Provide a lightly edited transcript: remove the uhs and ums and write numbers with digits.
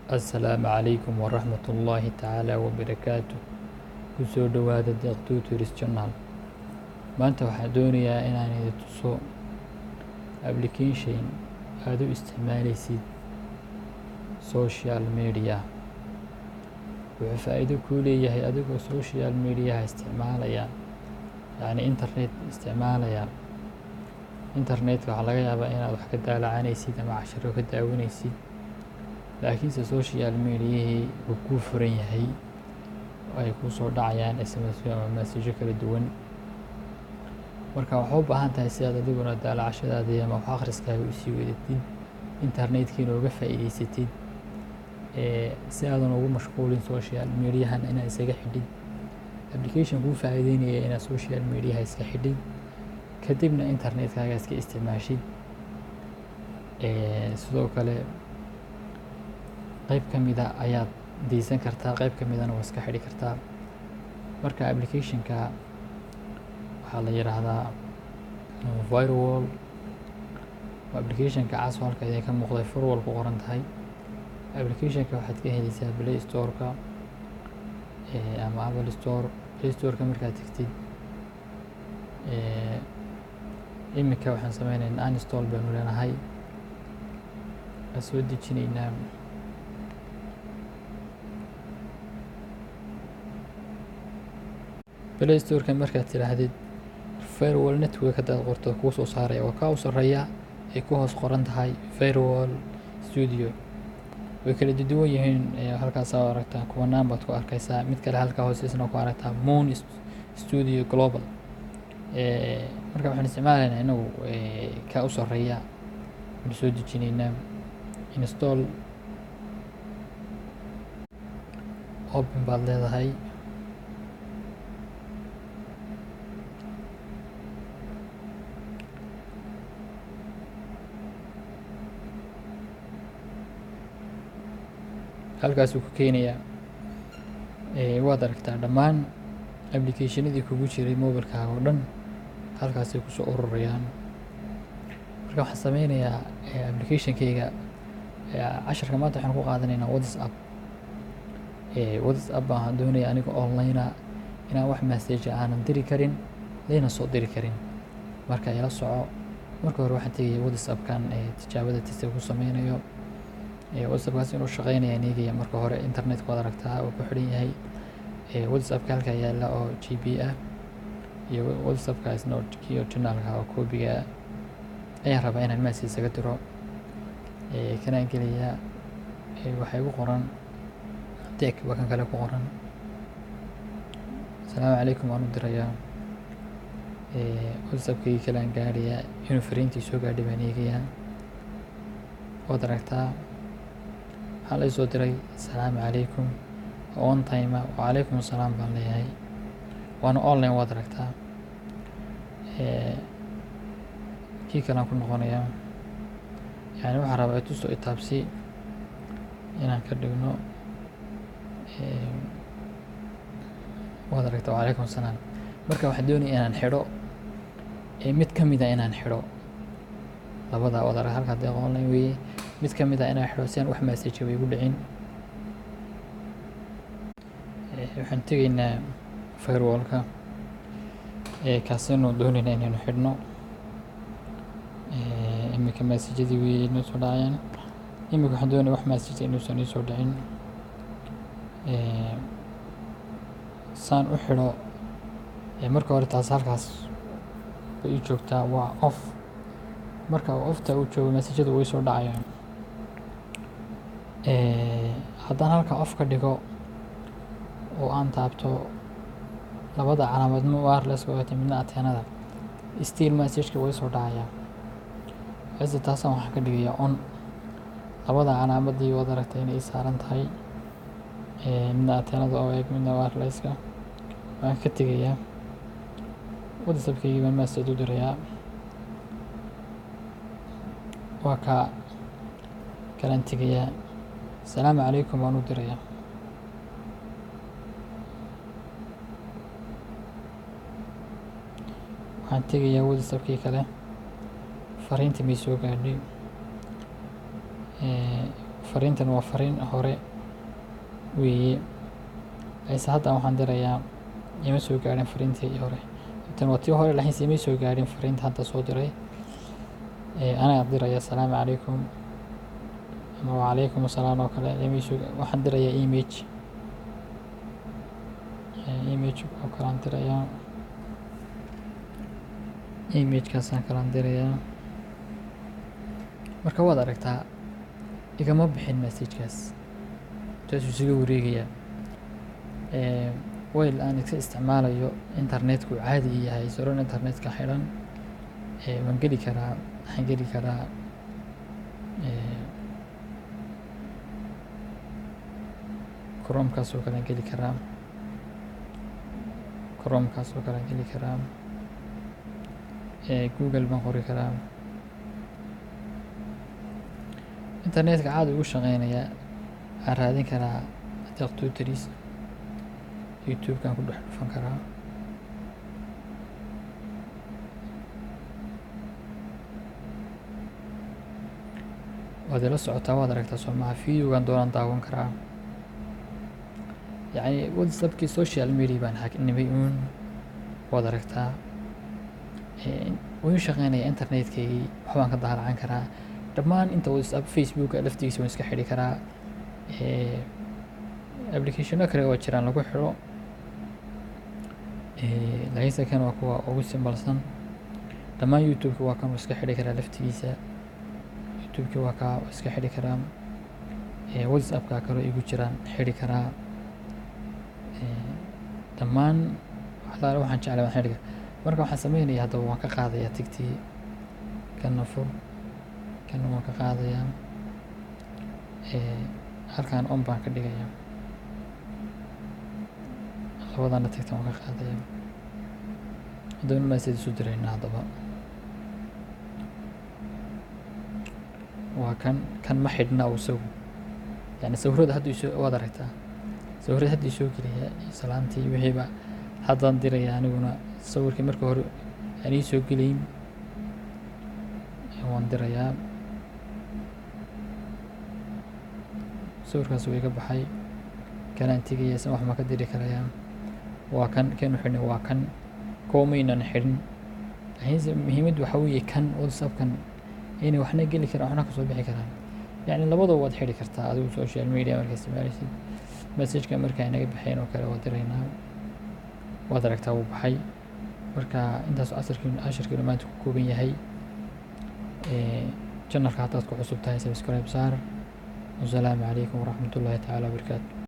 Assalaamu calaykum waraxmatullaahi tacaala wabarakaatu. Ku soo dhowaada Deeq Tutoris Channel. Maanta waxaan doonayaa inaan idin tuso application aad u isticmaaleysid social media. Wuxuu faa'iido kuu leeyahay adigoo social media isticmaalaya, yacni internet isticmaalaya. Internetka waxaa laga yaabaa inaad wax ka daalacanaysid ama casharo ka daawanaysid, laakiinse social mediahii wuu kuu furan yahay, ay kuu soo dhacayaan SMS ama messageyo kala duwan. Marka waxaa u baahan tahay si aad adiguna daalacashadaadii ama wax akhriskaaga usii wadatid, internetkiina uga faa'iidaysatid, si aadan ugu mashquulin social mediahan inaad isaga xidhid. Application kuu faa'iideynaya inaad social mediaha iska xidhid, kadibna internetkaaga iska isticmaashid. Sidoo kale qayb ka mida ayaad deysan kartaa, qayb ka midana waa iska xidhi kartaa. Marka applicationka waxaa la yiraahdaa Firewall. Waa applicationka cas oo halka idinka muuqda Firewall ku qoran tahay. Applicationka waxaad ka heleysaa Play Store-ka ama Apple Store. Play Store-ka markaad tagtid, iminka waxaan sameyneynaa uninstall baynu leenahay, waan soo dejineynaa. Play Store-ka markaad tiraahdid Firewall Network haddaad qorto, kuu soo saaraya waa kaa u sarreeya ay ku hoos qoran tahay Firewall Studio. Way kala duwan yihiin, halkaas aad aragtaa kuwanaan baad ku arkaysaa, mid kale halkaa hoostiisana ku aragtaa Moon Studio Global. Marka waxaan isticmaalaynaa inagu kaa u sarreeya, waxaan soo dejineynaa install, open baad leedahay. Halkaasuu ku keenayaa. Waad aragtaa dhammaan applicationadii kugu jiray mobilkaaga oo dhan halkaasay kusoo ururayaan. Marka waxaan sameynayaa applicationkayga. Casharka maanta waxaan ku qaadanaynaa WhatsApp. WhatsApp baan doonaya aniga online ah inaan wax message aanan diri karin, layna soo diri karin. Marka ila soco. Marka hore waxaan tegaya WhatsApp-kan tijaabada test ku sameynayo. WhatsApp-kaas inuu shaqeynaya eegaya. Marka hore internet-ka waad aragtaa uu ku xidhan yahay. WhatsApp-ka halkaa yaalla oo GB ah iyo WhatsApp-kaasna kii original-ka oo koobiga ah ayaan rabaa inaan message isaga diro. Kanaan gelayaa, waxaa igu qoran tech, waa kan kale ku qoran asalaamu calaykum waan u dirayaa. WhatsApp-kii kale aan gaadhayaa inuu fariintii soo gaadhay baan eegayaa. Waad aragtaa waxaa la soo diray asalaamu calaykum on time ah, wacalaykum assalaam baan leeyahay, waana online, waad aragtaa. Kii kale aan ku noqonayaa, yani waxaan rabaa ituso itaabsi inaan ka dhigno. Waad aragtaa wacalaykum assalaam. Marka waxaan doonaya inaan xidho mid ka mid ah, inaan xidho labada. Waad aragtaa halkaa Deeq Online weeye, mid ka mid ah inaan xidho si aan wax message ba igu dhicin. Waxaan tegaynaa firewall-ka, kaasinu doonaynaa inaynu xidhno. Iminka message-yadii way inoo soo dhacayaan. Iminka waxaan doonaya wax message inuusan ii soo dhicin. Saan u xidho, marka hore taas halkaas bay ii joogtaa, waa off. Marka off-ta uu joogo message-yadu way soo dhacayaan. Haddaan halkaa off ka dhigo oo aan taabto labada calaamad, midna wireless ka midna antenna-da, still message-ka way soo dhacayaan. Hase taasaan waxaan ka dhigayaa on. Labada calaamadii waad aragtay inay ii saaran tahay, midna antenna-da oo eg, midna wireless-ka. Waan ka tegayaa WhatsApp-kaygii baan message u dirayaa. Waa kaa kalaan tegayaa, asalaamu calaykum baan u dirayaa. Waxaan tegayaa WhatsApp-kii kale, fariintii may soo gaadhay. Fariintan waa fariin hore weeye. Ayse hadda waxaan dirayaa, ima soo gaarin fariintii hore. Tan waa tii hore, laakiinse ima soo gaarin fariinta hadda soo diray. Anaa diraya asalaamu calaykum ama wacalaykum asalaam oo kale. Ima soo, waxaan dirayaa image, image oo kale aan dirayaa, imagekaasaan kalaan dirayaa. Marka waad aragtaa, igama bixin messagekaas, saasuu isaga wareegayaa. While aan iska isticmaalayo internetku caadi yahay, soroon internetka xidhan, waan geli karaa, waxaan geli karaa Chromekaas oo kale aan geli karaa, Chromekaas oo kale aan geli karaa, Google baan qori karaa. Internetka caadi ugu shaqeynaya. Waxaan raadin karaa Deeq Tutors, YouTube-kaan ku dhex dhufan karaa. Waad ila socotaa, waad aragtaa, soo maha? Videogan doonaan daawan karaa. Yacni WhatsAppkii social media baan hagnimay uun. Waad aragtaa, wuu shaqeynaya internetkaygii, waxbaan ka daalacan karaa dhammaan inta WhatsApp, Facebooka laftigiisa waan iska xidhi karaa. Applicationo kale oo jiraan lagu xidho, laakiinse kan waa kuwa ugu simbalsan dhammaan. YouTube-ka waa kan, uu iska xidhi karaa laftigiisa. YouTube-ki waa kaa, waa iska xidhi karaa. WhatsApp-ka kaloo igu jiraan xidhi karaa. Dhammaan waxlaala waxaan jeclay waan xidhi karaa. Marka waxaan sameynaya haddaba, waan ka qaadayaa ticktii. Kana fur, kana waan ka qaadayaa. Halkaan on baan ka dhigayaa. Labadana tickta waan ka qaadayaa. Haddaba message isu diraynaa. Haddaba waa kan, kan ma xidhna isagu. Yani sawirada hadda isoo, waad aragtaa, sawirada hadda isoo gelaya iyo salaantii wixiiba haddaan diraya. Aniguna sawirkii marka hore aan ii soo gelayn waan dirayaa. Sawirkaas wuu iga baxay. Kanaan tegaya, isna wax ma ka diri karayaa? Waa kan, kanu xidhnay waa kan, kuwa maynan xidhin. Laakiinse muhiimaddu waxaa weeye kan WhatsAppkan inay waxna geli karaan, waxna kasoo bixi karaan. Yacni labadaba waad xidhi kartaa adigu social media markaa isticmaalaysid. Messageka markaa inaga baxayn oo kale waa diraynaa. Waad aragtaa, wuu baxay. Marka intaas casharkiinu, casharkiinu maanta ku kooban yahay. Channelka haddaad ku cusub tahay, subscribe saar. Wasalaamu calaykum waraxmatullaahi tacaala wabarakaatu.